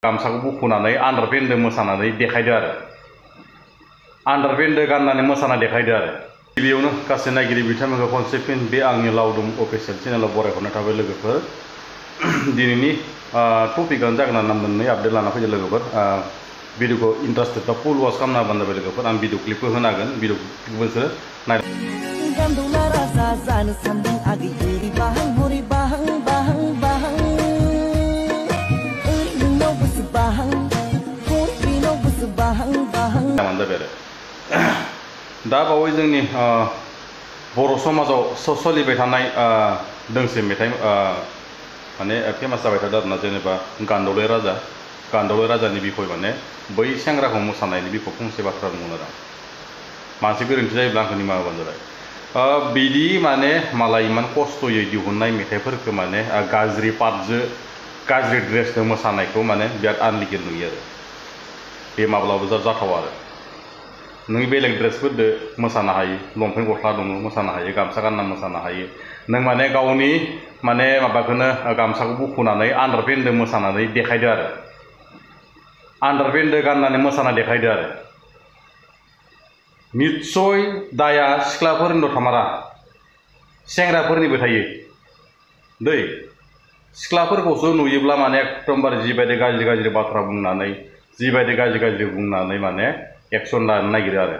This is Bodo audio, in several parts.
गामसाखौ बुखुनानै आन्डारपेन्ट मोसानानै देखायदो आरो आन्डारपेन्ट गाननानै मोसाना देखायदो आरो गिबियावनो गासै नायगिरि बिथांमोनखौ खनसे फिन बे आंनि लावदुम अफिसियेल चेनेलाव बरायहरनाय थाबाय लोगोफोर दिनैनि टपिकआनो जागोन आंना मोननै आपडेट लाना फैदो लोगोफोर भिडिअखौ इन्टारेस्टेड बा फुल वाच खालामना होबानो जाबाय लोगोफोर आं भिडिअ क्लिपखौ होनो हागोन भिडिअ क्लिपखौ नोंसोरो नाय दा बावै जोंनि बर' समाजाव सोलिबाय थानाय दोंसे मेथाइ माने फेमास जाबाय थादों आरोना जेनेबा गान्दौलाय राजानि बिखय माने बै सेंग्राखौ मोसानायनि बिखय फंसे बाथ्रा बुंनो आरो मानसि गोरोन्थि जायोब्ला आंखौ निमाहा होबानो जाबाय बिदि माने मालाय इमान खस्थ'यै दिहुननाय मेथाइफोरखौ माने गाज्रि पार्टजों गाज्रि ड्रेसजों मोसानायखौ माने बिराद आनलिगेल नुयो आरो बे माब्लाबा जाथावा आरो नों बेलेग ड्रेसफोरदो मोसानो हायो लंपेन्ट गस्ला दङ मोसानो हायो गामसा गानना मोसानो हायो नों माने गावनि माने माबाखौनो गामसाखौ बुखुनानै आन्डारपेन्ट मोसानानै देखायदो आरो आन्डारपेन्ट गाननानै मोसाना देखायदो आरो निस्सय दाया सिख्लाफोरनिल' थामारा सेंग्राफोरनिबो थायो दै सिख्लाफोरखौसो नुयोब्ला माने एकदमबारे जिबायदि गाज्रि बाथ्रा बुंनानै जिबायदि गाज्रि बुंनानै माने एक्सन लानो नागिरो आरो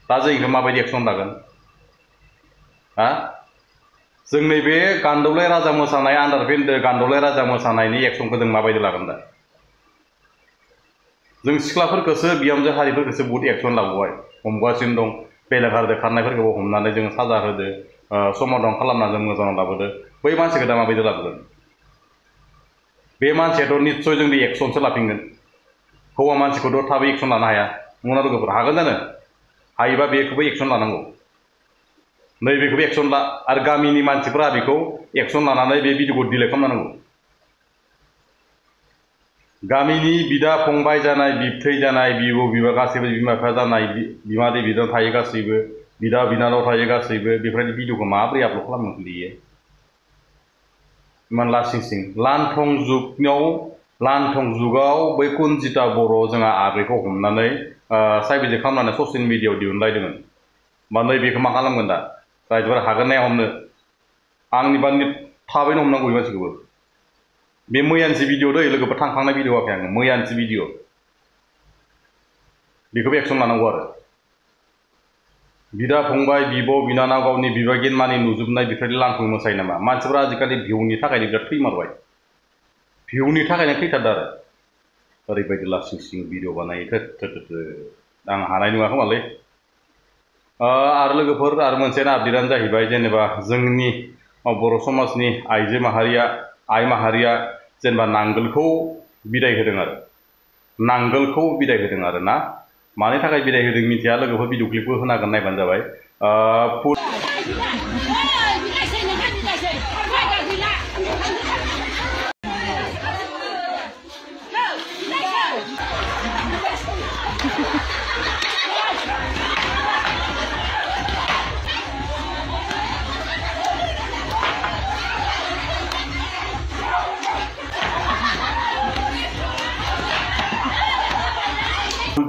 दा जों इखौ माबायदि एक्सन लागोन जों नैबे गान्दौलाय राजा मोसानाय आन्डारपेन्ट गान्दौलाय राजा मोसानायनि एक्सनखौ जों माबायदि लागोन दा जों सिख्लाफोरखौसो बिहामजो हारिफोरखौसो बहुत एक्सन लाबोबाय हमगासिनो दं बेलेग हारिजों खारनायफोरखौबो हमनानै जों साजा होदो समाधान खालामना जों मोजाङाव लाबोदो बै मानसिखौ दा माबायदि लाबोगोन बे मानसियाथ' निस्सय जोंनि एक्सनसो लाफिनगोन हौवा मानसिखौथ' थाबै एक्सन लानो हाया नंगौना लोगोफोर हागोन जानो हायोबा बेखौबो एक्सन लानांगौ नैबेखौबो एक्सन ला आरो गामिनि मानसिफोरा बेखौ एक्सन लानानै बे भिडिअखौ डिलिट खालामनांगौ गामिनि बिदा फंबाय जानाय बिबथै जानाय बिबौ बिबा गासैबो बिमा बिफा जानाय बिमादै बिदा थायो गासैबो बिदा बिनानाव थायो गासैबो बेफोरबायदि भिडिअखौ माबोरै आपल'ड खालामनो बियो इमान लासिं सिं लांथं जुगाव बै कुनजिता बर' जोंहा आगैखौ हमनानै साइबिजे खालामनानै ससियेल मिडियायाव दिहुनलायदोंमोन बा नैबेखौ मा खालामगोन दा रायजोफोरा हागोन ना हमनो आंनिबा थाबैनो हमनांगौ बे मानसिखौबो बे मैयानिसो भिडिअ दै लोगोफोर थांखांनाय भिडिअ आखै आङो मैयानिसो भिडिअ बेखौबो एक्सन लानांगौ आरो बिदा फंबाय बिब' बिनानाव गावनि बिबागिन मानि नुजोबनाय बेफोरबायदि लांथं मोसायो नामा मानसिफोरा आजिखालि भिउनि थाखायनो बिराद थैमारबाय भिउनि थाखायनो थैथारदो आरो ओरैबायदि लासिं सिं भिडिअ बानायो आं हानाय नङा खोमालै आरो लोगोफोर आरो मोनसे आपडेटआनो जाहैबाय जेनेबा जोंनि बर' समाजनि आइ माहारिया जेनेबा नांगोलखौ बिदाय होदों आरो ना मानि थाखाय बिदाय होदों मिथिया लोगोफोर भिडिअ क्लिपखौ होनो हागोन नायबानो जाबाय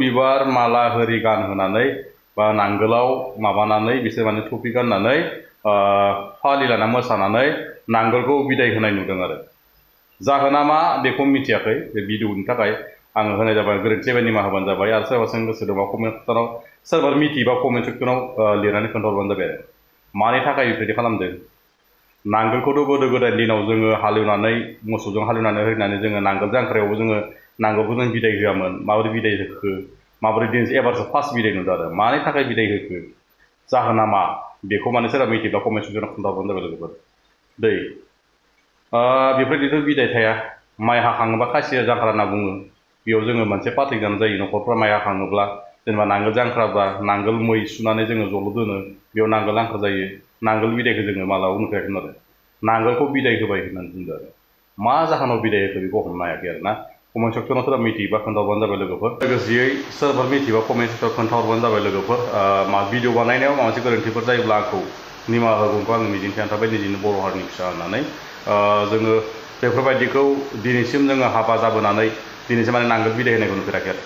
बिबार माला होरि गानहोनानै बा नांगोलाव माबानानै बिसोर माने टुपि गाननानै फालि लाना मोसानानै नांगोलखौ बिदाय होनाय नुदों आरो जाहोना मा बेखौ मिथियाखै बे भिडिअनि थाखाय आङो होनाय जाबाय गोरोन्थि जाबाय निमाहा होबानो जाबाय आरो सोरबा सों गोसो दंबा कमेन्ट सेक्सनाव सोरबा मिथियोबा कमेन्ट सेक्सनाव लिरनानै खोन्थाहरबानो जाबाय आरो मानि थाखाय बेबायदि खालामदों नांगोलखौथ' गोदो गोदाय दिनाव जोङो हालेवनानै मोसौजों हालेवनानै होनानै जोङो नांगोल जांख्रायावबो जोङो नांगोलखौ जों बिदाय होआमोन माबोरै बिदाय होखो माबोरै दिनैसो एबारसो फार्स्ट बिदाय नुदों आरो मानि थाखाय बिदाय होखो जाहोना मा बेखौ माने सोरबा मिथियोबा कमेन्ट सेक्सनाव खोन्थाहरबानो जाबाय लोगोफोर दै बेफोरबायदिथ' बिदाय थाया माइ हाखाङोबा खासिया जांख्रा होनना बुङो बेयाव जोङो मोनसे पार्टि जानाय जायो न'खरफ्रा माइ हाखाङोब्ला जेनेबा नांगोल जांख्राबा नांगोल मै सुनानै जोङो ज' दोनो बेयाव नांगोल जांख्रा जायो नांगोल बिदायखौ जोङो मालाबा नुफेराखैमोन आरो नांगोलखौ बिदाय होबाय होननानै बुंदों आरो मा जाहोनाव बिदाय होखो बेखौ हमनो हायाखै आरो ना कमेन्ट सेक्सनाव सोरबा मिथियोबा खोन्थाहरबानो जाबाय लोगोफोर लोगोसेयै सोरबा मिथियोबा कमेन्ट सेक्सनाव खोन्थाहरबानो जाबाय लोगोफोर भिडिअ बानायनायाव माबा मोनसे गोरोन्थिफोर जायोब्ला आंखौ निमाहा होगोनखौ आं मिजिंथिनानै थाबाय निजिनो बर' हारिनि फिसा होननानै जोङो बेफोरबायदिखौ दिनैसिम जोङो हाबा जाबोनानै दिनैसो माने नांगोल बिदाय होनायखौ नुफेराखै आरो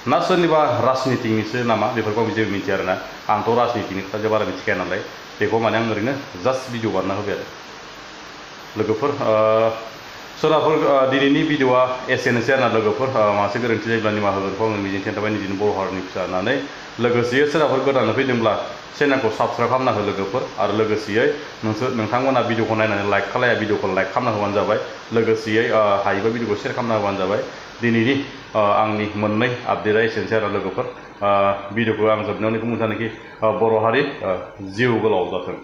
ना सोरनिबा राजनितिनिसो नामा बेफोरखौ आं जेबो मिथिया आरोना आंथ' राजनितिनि खोथा बारा मिथिखाया नालाय बेखौ माने आं ओरैनो जास्ट भिडिअ बानायना होबाय आरो लोगोफोर सोरबाफोर दिनैनि भिडिअआ एसेनोसै आरोना लोगोफोर मासे गोरोन्थि जायोब्ला निमाहा होगोनखौ आं मिजिंथिनाय थाबाय निजिनि बर' हारिनि फिसा होननानै लोगोसेयै सोरबाफोर गोदानै फैदोंब्ला चेनेलखौ साबस्क्राइब खालामना हो लोगोफोर आरो लोगोसेयै नोंथांमोना भिडिअखौ नायनानै लाइक खालाया भिडिअखौ लाइक खालामना होबानो जाबाय लोगोसेयै हायोबा भिडिअखौ शेयार खालामना होबानो जाबाय दिनैनि आंनि मोननै आपडेटआ एसेनोसै आरो लोगोफोर भिडिअखौ आं जोबनायावनो बुंनो सानोखि बर' हारि जिउ गोलाव जाथों।